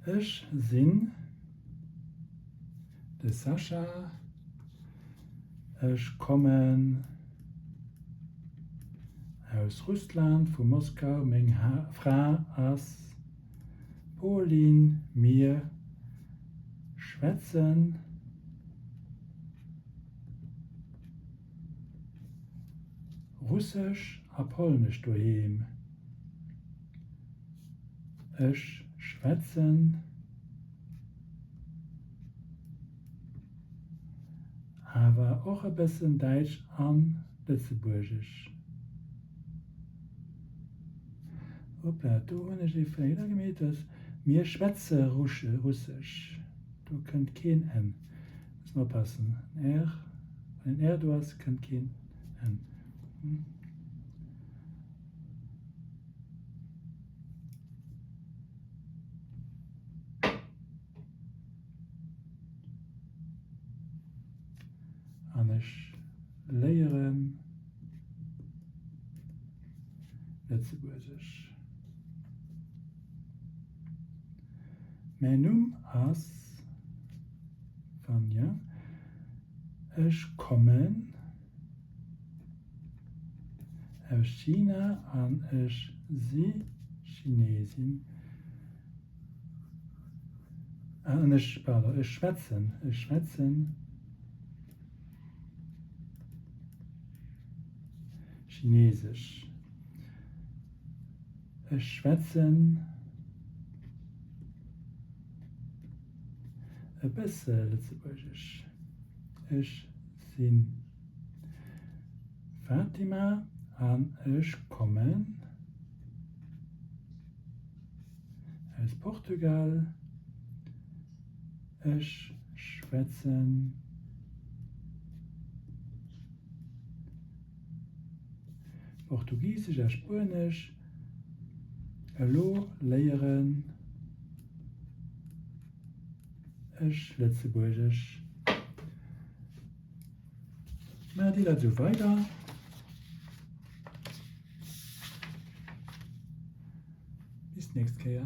Ech sinn de Sascha. Ech kommen aus Russland, vu Moskau. Meng Fra ass Polin. Mir schwätzen. Russesch a Polnesch doheem. Ech schwätzen awer och e bëssen Däitsch an Lëtzebuergesch. Hoppla, do hunn ech ee Feeler gemeet, dass mir schwätze Russesch, do kënnt keen n. Muss mer oppassen, en r, wann en r do ass, kënnt keen n. An ech léieren Lëtzebuergesch. Mäin Numm ass Vanja. Ech kommen aus China an ech si Chinesin. An ech, pardon, ech schwätzen, ech schwätzen Chinesesch. Ech schwätzen e bësse Lëtzebuergesch. Ech sinn Fatima an ech kommen aus Portugal. Ech schwätzen Portugisesch a Spuenesch. Elo léieren ech Lëtzebuergesch. Maacht Dir dat esou weider? Bis d'nächst Kéier.